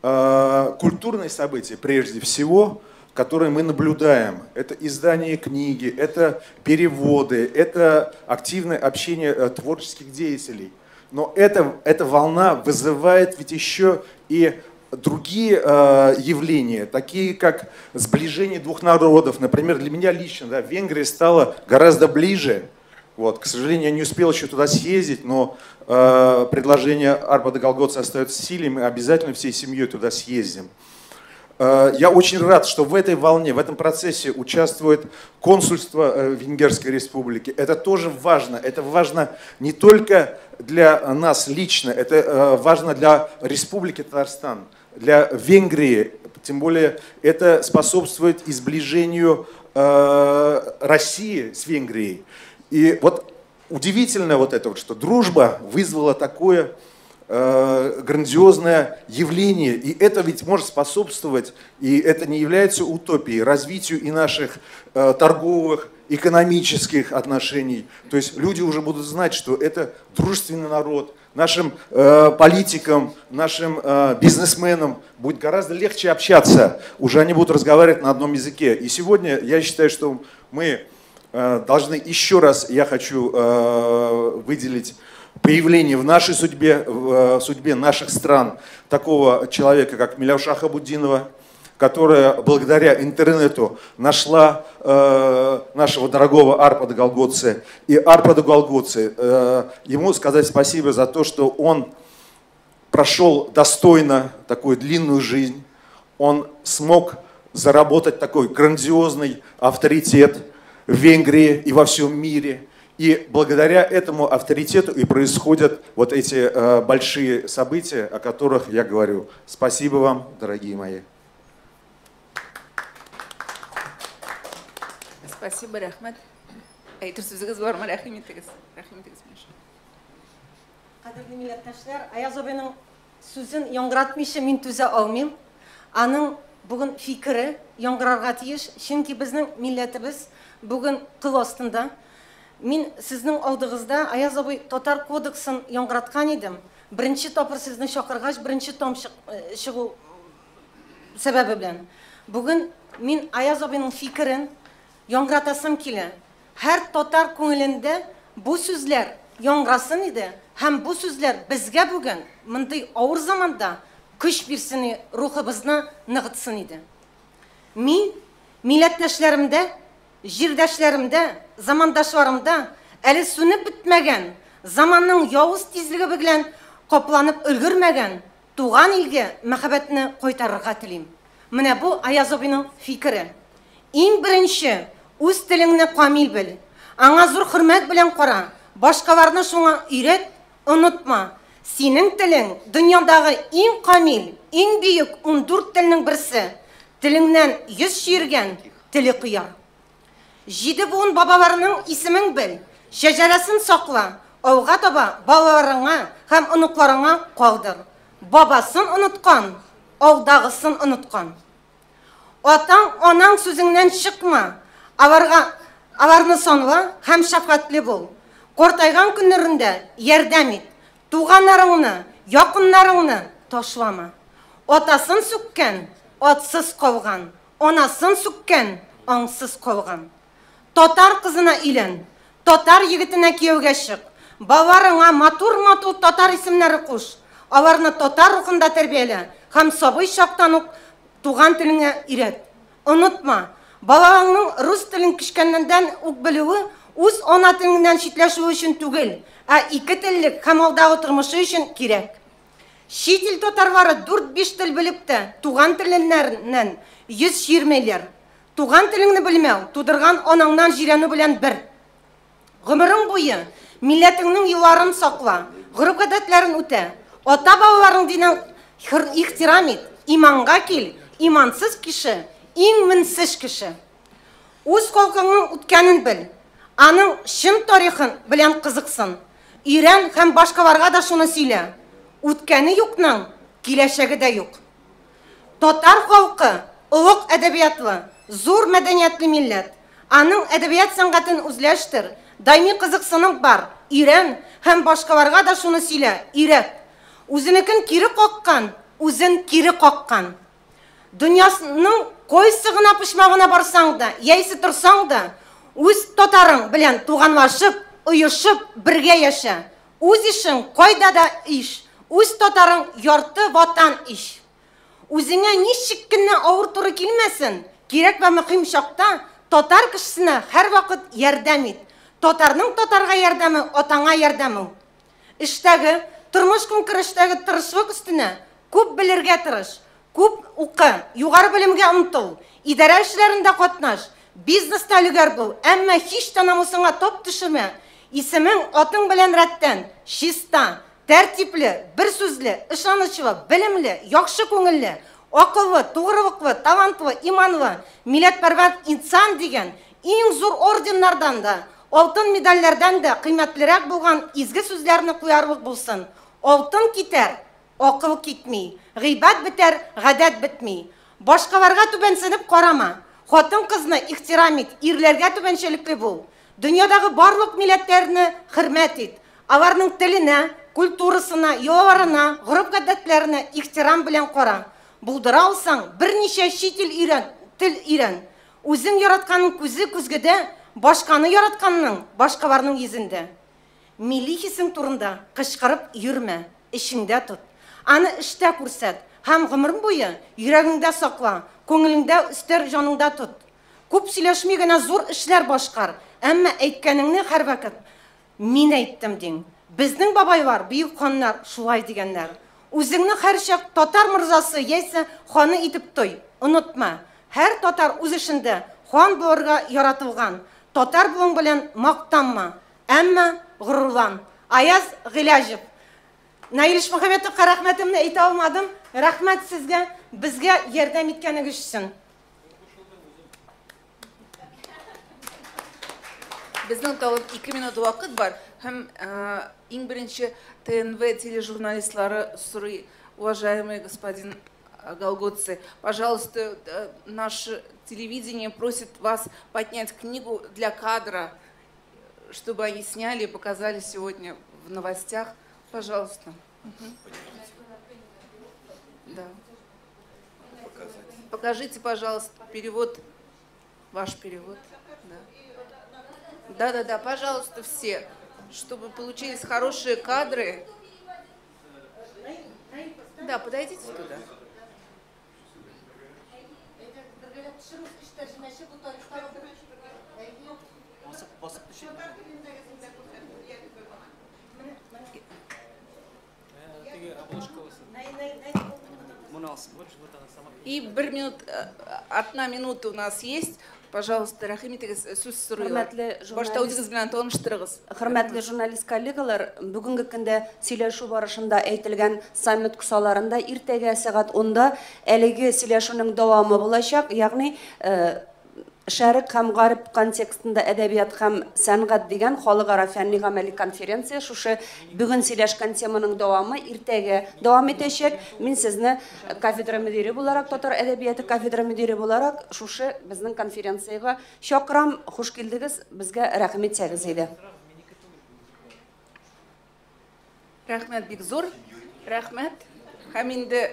культурные события, прежде всего, которые мы наблюдаем. Это издание книги, это переводы, это активное общение творческих деятелей. Но эта волна вызывает ведь еще и другие явления, такие как сближение двух народов. Например, для меня лично, да, Венгрия стала гораздо ближе. Вот, к сожалению, я не успел еще туда съездить, но предложение Арпада Галгоци остается в силе, мы обязательно всей семьей туда съездим. Я очень рад, что в этой волне, в этом процессе участвует консульство Венгерской Республики. Это тоже важно. Это важно не только для нас лично, это важно для Республики Татарстан, для Венгрии. Тем более это способствует и сближению России с Венгрией. И вот удивительно вот это, вот, что дружба вызвала такое грандиозное явление, и это ведь может способствовать, и это не является утопией, развитию и наших торговых, экономических отношений. То есть люди уже будут знать, что это дружественный народ, нашим политикам, нашим бизнесменам будет гораздо легче общаться, уже они будут разговаривать на одном языке. И сегодня я считаю, что мы должны еще раз, я хочу выделить появление в нашей судьбе, в судьбе наших стран такого человека, как Миляуша Шахабутдинова, которая благодаря интернету нашла нашего дорогого Арпада Галгоци. И Арпаду Галгоци, ему сказать спасибо за то, что он прошел достойно такую длинную жизнь, он смог заработать такой грандиозный авторитет в Венгрии и во всем мире. И благодаря этому авторитету и происходят вот эти большие события, о которых я говорю. Спасибо вам, дорогие мои. Спасибо, рәхмәт. Әйтер сүзегез бармы? Рәхим итегез. Рәхим итегез, Миша. Кадерле милләттәшләр, Аяз абыйның сүзен яңгыратмыйча мин түзә алмыйм. Аның бүген фикере яңгырарга тиеш, чөнки безнең милләтебез бүген кыл астында. Мин сезнең алдыгызда Аяз абый татар кодексын яңгыраткан идем. Беренче тапкыр сезне чакыргач, беренче том чыгу сәбәбе белән. Бүген мин Аяз абыйның фикерен яңгыратасым килә. Һәр татар күңелендә бу сүзләр яңгырасын иде, һәм бу сүзләр безгә бүген мондый авыр заманда көч бирсен, рухыбызны ныгытсын иде. Мин милләттәшләремдә, җирдәшләремдә, замандашларымда әле сүнеп бетмәгән, заманның явыз тизлеге белән капланып өлгермәгән Туган илгә мәхәббәтне кайтарырга телим. Менә бу Аяз абыйның фикере. Иң беренче, үз телеңне камил бел. Аңа зур хөрмәт белән кара. Башкаларны шуңа өйрәт, онытма. Синең телең дөньядагы иң камил, иң бөек 14 телнең берсе. Телеңнән йөз чөергән теле кояр. Җиде буын бабаларының исемен бел, шәҗәрәсен сакла, алга таба балаларыңа һәм оныкларыңа калдыр. Бабасын оныткан, алдагысын оныткан. Атаң, анаң сүзеңнән чыкма, аларга аларны санла һәм шәфкатьле бул. Картайган көннәрендә ярдәм ит. Туганнарыңны, якыннарыңны ташлама. Атасын сүккән, атсыз калган, анасын сүккән, аңсыз калган. Татар кызына өйлән, татар егетенә кияүгә чык. Балаларыңа матур-матур татар исемнәре куш. Аларны татар рухында тәрбиялә һәм сабый чактан ук туган телеңә өйрәт. Онытма, балаларыңның рус телен кечкенәдән үк белүе үз ана телеңнән читләшүе өчен түгел, ә ике теллек һәм алдагы тормышы өчен кирәк. Чит ил татарлары 4-5 тел белеп тә туган телләреннән йөз чөермиләр. Туган телеңне белмәү, тудырган анаңнан җирәнү белән бер. Гомерең буе милләтеңнең йолаларын сакла, гореф-гадәтләрен үтә. Ата-бабаларың динен ихтирам ит, иманга кил, имансыз кеше, иң минсез кеше. Үз халкыңның үткәнен бел, аның чын тарихын белән кызыксын. Өйрән һәм башкаларга да шуны сөйлә. Үткәне юкның киләчәге дә юк. Татар халкы олуг әдәбиятлы, зур мәдәниятле милләт. Аның әдәбият сәнгатен үзләштер, даими кызыксынып бар, өйрән һәм башкаларга да шуны сөйлә, өйрәт. Үзенекен кире каккан, үзен кире каккан. Дөньясының кайсы гына почмагына барсаң да, яисә торсаң да, үз татарың белән туганлашып, оешып, бергә яшә. Үз ишең кайда да иш, үз татарың ярты ватан иш. Үзеңә ничек кенә авыр туры килмәсен, кирәк вә мөһим чакта татар кешесенә һәрвакыт ярдәм ит. Татарның татарга ярдәме, атаңа ярдәме. Эштәге, тормыш көнкүрештәге тырышлык өстенә күп белергә тырыш, күп укы, югары белемгә омтыл, идарә эшләрендә катнаш, бизнеста өлгер бул, әмма һич тә намусыңа тап төшермә. Исемең, атың белән рәттән, чиста, тәртипле, бер сүзле, ышанычлы, белемле, яхшы күңелле, акыллы, тугрылыклы, талантлы, иманлы, милләтпәрвәр инсан дигән иң зур орденнардан да, алтын медальләрдән дә кыйммәтлерәк булган изге сүзләрне куярлык булсын. Алтын китәр, акыл китми, гыйбат бетәр, гадәт бетми. Башкаларга түбәнсенеп карама. Хатын-кызны ихтирам ит, ирләргә түбәнчелекле бул. Дөньядагы барлык милләтләрне хөрмәт ит. Аларның теленә, культурасына, йолаларына, гореф-гадәтләренә ихтирам белән кара. Булдыра алсаң, берничә чит ил өйрән, тел өйрән. Үзең яратканның күзе күзгедә, башканы яратканның башкаларның йөзендә. Милли хисең турында кычкырып йөрмә, эчеңдә тот. Аны эштә күрсәт һәм гомерең буе йөрәгеңдә сакла, күңелеңдә үстер, җаныңда тот. Күп сөйләшми генә зур эшләр башкар, әмма әйткәнеңне һәрвакыт мин әйттем дин. Безнең бабайлар, бөек ханнар шулай дигәннәр. Үзеңне һәрчак татар морзасы яисә ханы итеп той. Онытма, һәр татар үз эшендә хан булырга яратылган. Татар булуың белән мактанма, әмма горурлан. Аяз Гыйләҗев. Наил Ишмөхәммәтовка рәхмәтемне әйтә алмадым. Рәхмәт сезгә, безгә ярдәм иткәнегез өчен. Безнең тагын 2 минут вакыт бар һәм иң беренче ТНВ тележурналистлары сорый, уважаемый господин Галгоци, пожалуйста, наше телевидение просит вас поднять книгу для кадра, чтобы они сняли и показали сегодня в новостях. Пожалуйста. Да. Покажите, пожалуйста, перевод, ваш перевод. Да, да, да, пожалуйста, все, чтобы получились хорошие кадры. Да, подойдите туда. И бер минут, 1 минута у нас есть. Пожалуйста, рәхим итегез, сүз сорыйлар. Хөрмәтле Башта үзегез белән таныштырыгыз. Хөрмәтле журналист коллегалар, бүгенге көндә сөйләшү барышында әйтелгән саммит кысаларында иртәгә сәгать 10-да әлеге сөйләшүнең дәвамы булачак, ягъни Шәрык һәм Гарып контекстында әдәбият һәм сәнгать дигән халыкара фәнни гамәли конференция шушы бүген сөйләшкән теманың дәвамы иртәгә дәвам итәчәк. Мин сезне кафедра мөдире буларак, татар әдәбияты кафедра мөдире буларак шушы безнең конференциягә чакырам. Хуш килдегез, безгә рәхим итсәгез иде. Рәхмәт бик зур. Рәхмәт. Һәм инде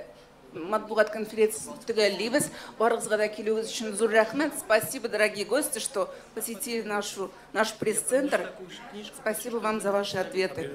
матбугат конференциясын төгәллибез. Барыгызга да килүегез өчен зур рәхмәт. Спасибо, дорогие гости, что посетили наш пресс-центр. Спасибо вам за ваши ответы.